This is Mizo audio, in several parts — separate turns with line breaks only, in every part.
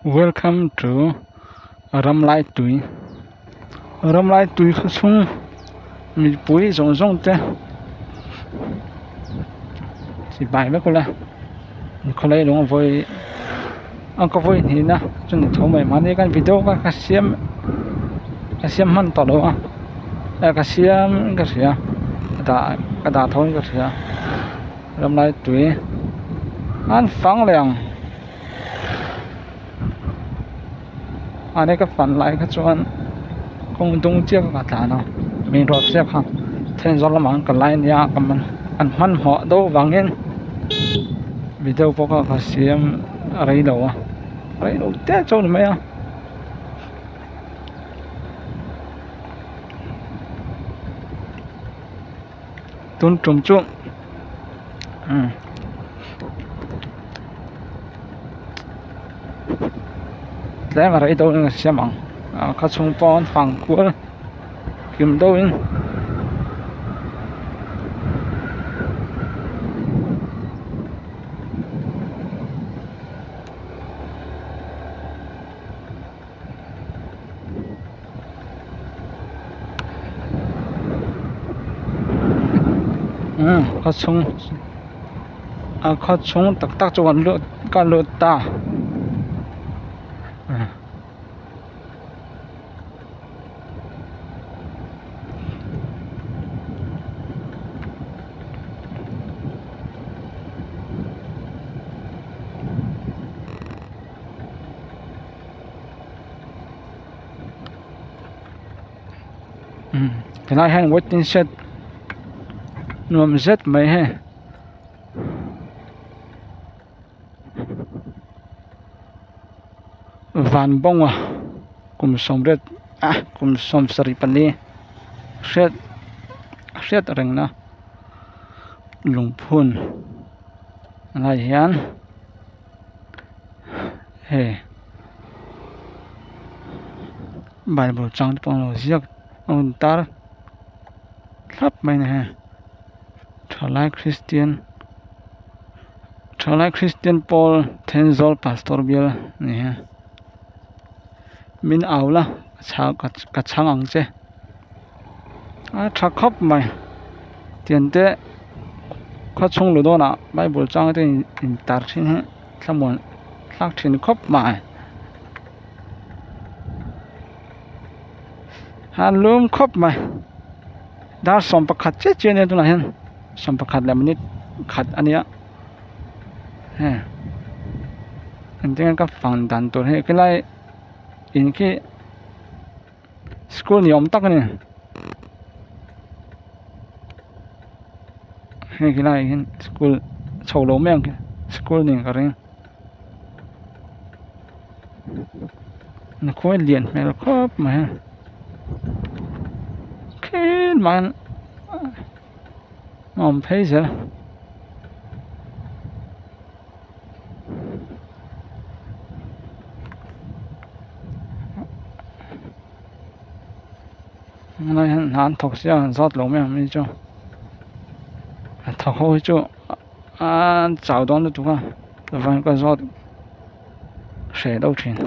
Welcome to Ramlaitui Ramlaitui khaw chhung mipui zawng zawng te chibai vek ula khawlai lung vawi a ka vawi hnihna chu ni tho mai mahni khan video kha ka siam ka siam hman tawh lo a eh ka siam ka hria ka dah ka dah tho in ka hria Ramlaitui an fang leh ang. Mahni ka fan lai kha chuan kawng dung chiah kha ka tlan a main road chiah kha Thenzawl lamah khan ka lai ania ka man an hmanhmawh deuh vangin video pawh kha ka siam a rei lo a rei lo te chu a ni mai a. Tun tum chu tlem a rei deuhin a siam ang a khaw chhung pawn fang kual kim deuhin umm khaw chhung a khaw chhung tak tak chu kan lut ka lut ta. Tilai hian waiting shed nuam zet mai hei van bawng a kum sawmriat ah kum sawmsarih pali hriat hriat reng na lungphun lai hian. Hei bible chang te pawh an lo ziak a rawn tar thlap mai a ni hei thalai kristian thalai kristian pawl Thenzawl pastor bial a ni a min au la ka chhang ang che a tha khawp mai tiang te khaw chhung lu dawnah bible chang te in tar thin hi thlamuan thlak thin khawp mai a lum khawp mai dar 11 chiah chiah a nia tunah hian 11 leh minute khat a nia heng engtin nge ka fang dan tur hi khilai in khi school ni awm tak a ni hei helaiah hian school chho lo mai ang school ni ka ring a khawi lian hmel khawp mai a khilaiah hian a awm phei zel. Helai hian hna an thawk sia an zat lo mai ang mi chu a thawk ho hi chu an chau dawn lutuk a chuan ka zawt hreh deuh thin.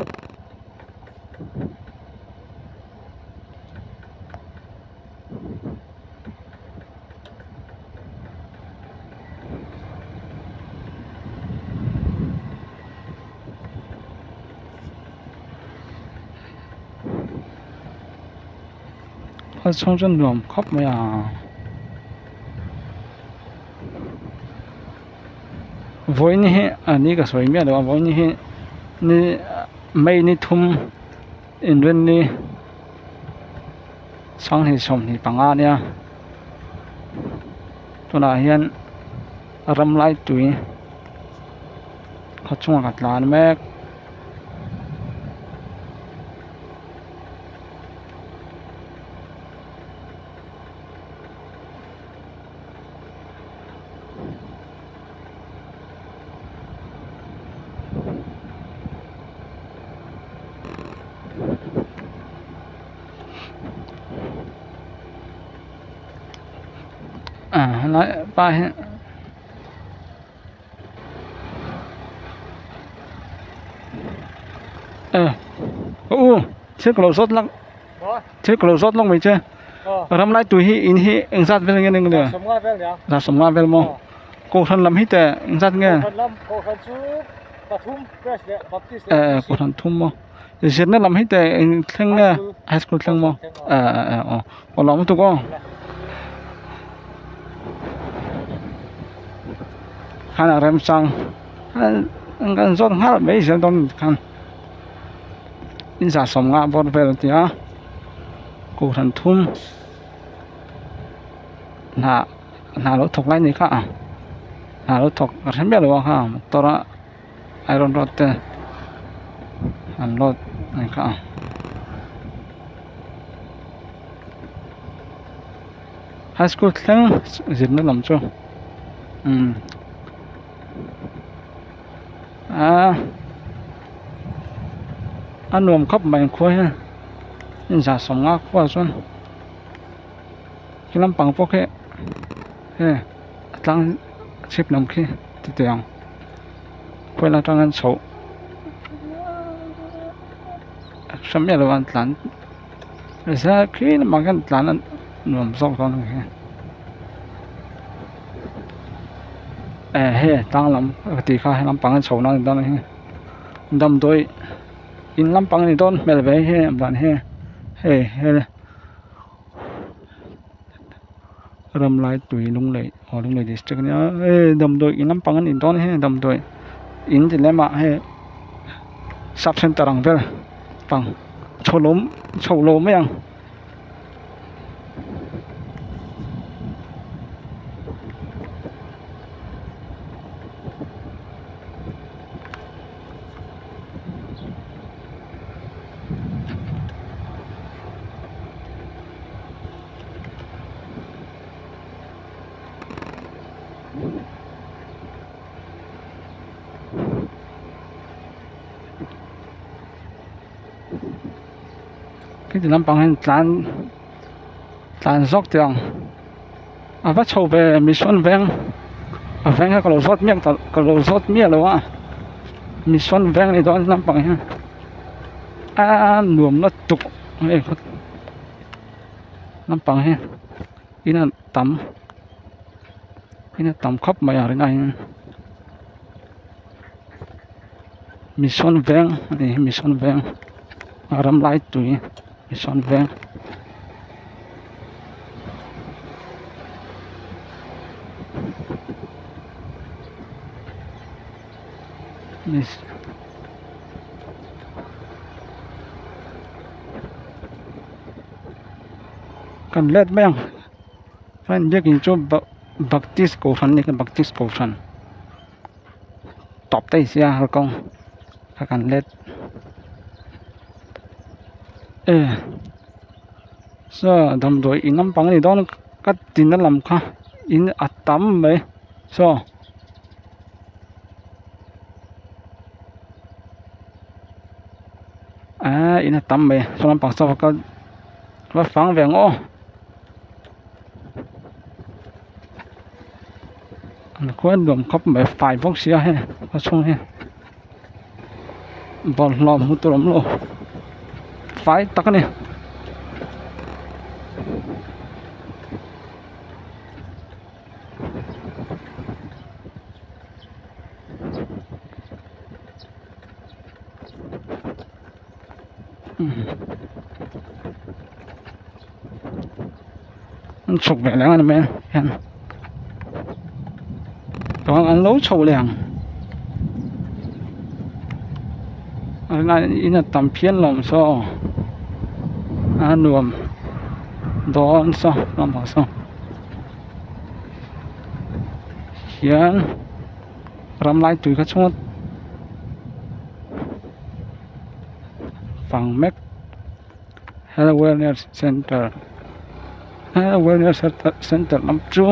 A chhung chu nuam khawp mai a vawiin hi a ni ka sawi miah lo a vawiin hi ni may ni thum inrinni 25 a nia tunah hian ram lai tui khaw chungah ka tlan mek. Ah helai pa hi Eh u thil ka lo zawt lak thil ka lo zawt lawk mai che ram lai tui hi in hi engzat vel nge ning le za sawmnga vel maw kohhran lam hi teh engzat nge eh kohhran thum maw zirna lam hi teh eng thleng nge high school thleng maw eh eh aw aw lawm lutuk aw khan a remchang kan zawt nghal mai zel dawn khan in za sawmnga bawr vel a ti a kohhran thum hna hna lo thawk lai ni kha a hna lo thawk ka hre miah lo a kha motor a iron rod te an load a ni kha a high school thleng zirna lam chu umm aaa a nuam khawp mai ang khua hian in za sawmnga khua chuan khi lampang pawh khi hei a tlang chhip lam khi ti teh ang khawi lai atang hian chhoh hre miah lo a an tlan zai khi lamah khian tlan a nuam zawk dawn a ni hi eh hei tlang lam ka tih kha he lampang a chho na a ni dawn a ni hi damdawi in lampang a ni dawn hmel ve hei dan hi hei he ram lai tui lunglei aw lunglei district a nia hei damdawi in lampang a ni dawn hei damdawi in ti lemah hei sub center ang vel pang chho lo chho lo mai ang. Khi ti lampang hian tlan tlan zawk teh ang a va chho ve mission veng a veng kha ka lo zawt miah tawh ka lo zawt miah lo a mission veng a ni dawn lampang hian a nuam na tuk hei lampang hi in a tam in a tam khawp mai a rinai hian mission veng a ni hi mission veng a ram lai tui mission veng. Kan let mai ang chuan biakin chu baptist kohhran a ni baptist kohhran. Tawp daih sia kalkawng kha kan let e saw damdawi in lampang a ni dawn ka tina lam kha in a tam mai saw. Aaa in a tam mai saw lampang saw ka va fang ve ang aw. An khuai nuam khawp mai fai bawk sia hei a chhung hi bawlhhlawh hmuh tur a awm lo fai tak a ni. An chhuk ve leh ang a ni mai hian chuan an lo chho leh ang a rinai in a tam phian lo ang saw a nuam dawn saw lampang saw hian ram lai tui kha chhunga fang mek. Health wellness center health wellness center lam chu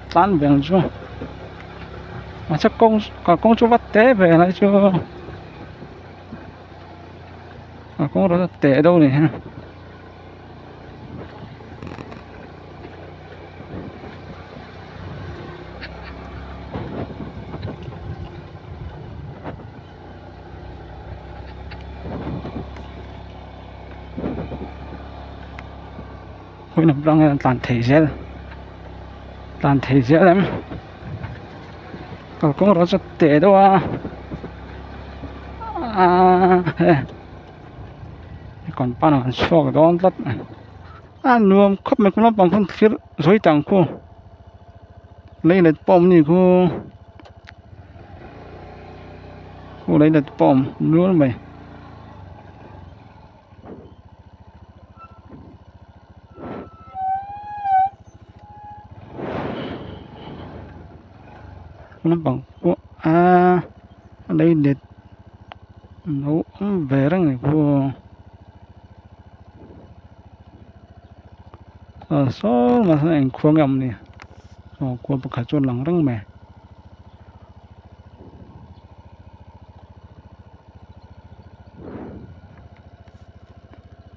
tlan ve ang chu mahse kawng kalkawng chu va te ve lai chu kalkawng erawh chu a te deuh a ni hi. Khawi lam tang hian tlan thei zel tlan thei zel em kalkawng erawh chu teh deuh a aaa he compound ah an chhuak dawn tlat a nuam khawp mai khu lampang khawn thlir zawi tang khu leilet pawh a awm a ni khu khu leilet pawh a awm nual mai. Lampang pawh aaa a leilet lo awm ve reng a ni khu ah saw lamah sawn engkhuang nge a awm ni aw khuang pakhat chu a lang reng mai.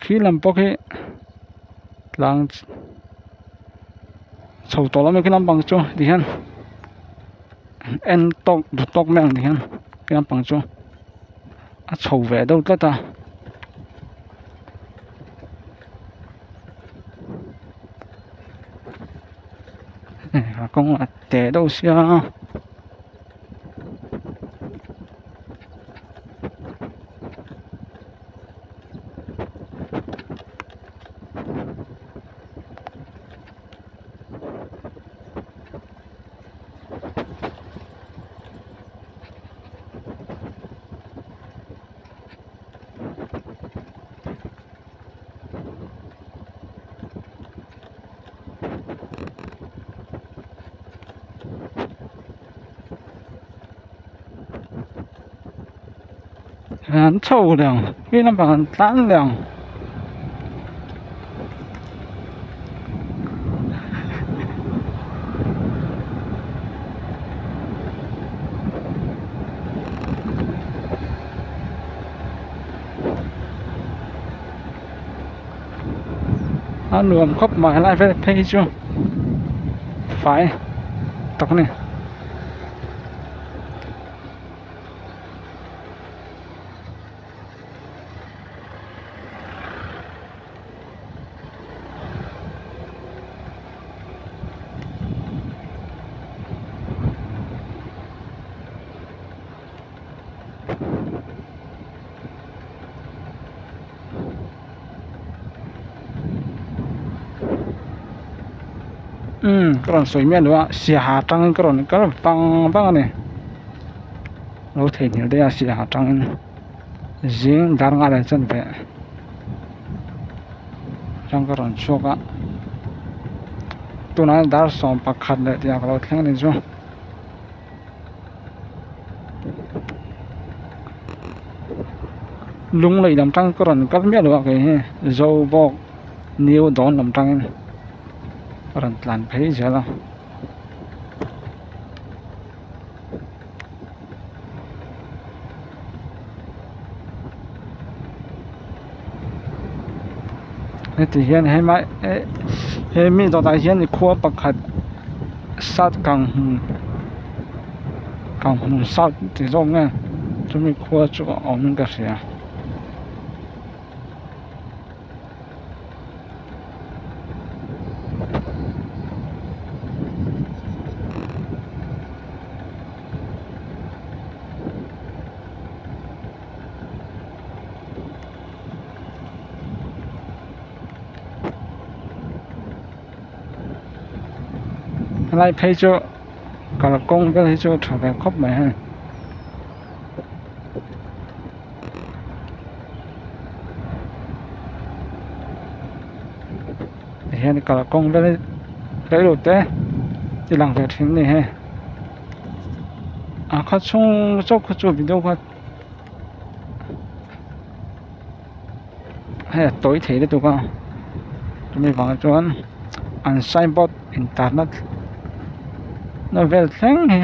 Khi lam pawh khi tlang chho tawh lo mai khi lampang chu tihian en tawk duh tawk mai ang tihian khi lampang chu a chho ve deuh tlat a. Kawng a teh deuh sia. An chho leh ang khi lampang an tlan leh ang. A nuam khawp mai helai vel phei hi chu fai tak a ni. Umm ka rawn sawi miah lo a siaha atangin ka rawn kal vang vang a ni lo theihnghilh daih a siaha atangin zing dar nghal an chan ve atang ka rawn chhuak a tunah hian dar 11 leh tih ah ka lo thleng a ni chu. Lung lei lam tang ka rawn kal miah lo a kei hi Zobawk new dawn lam tangin ka rawn tlan phei zel a. Heti hian hema he mi dawtah hian khua pakhat sat kang hmun kang hmun sat tih zawk nge chumi khua chu a awm in ka hria. Helai phei chu kalkawng vel hi chu a tha ve khawp mai hei. Tihian kalkawng vel hi reilo te ti lang ve thin a ni hei a khaw chhung chauh kha chu video kha hei a tawi thei lutuk a chumi vang chuan an signboard intarna na vel thleng hi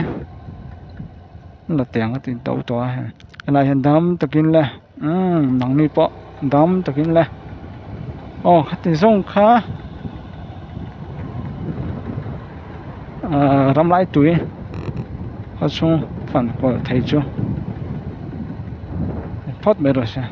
la tiang a ti to tawh a hei helaiah hian dam takin le umm nangni pawh dam takin le aw khati zawng kha ahh ramlai tui khaw chhung fan kual thei chu phawt mai rawh se.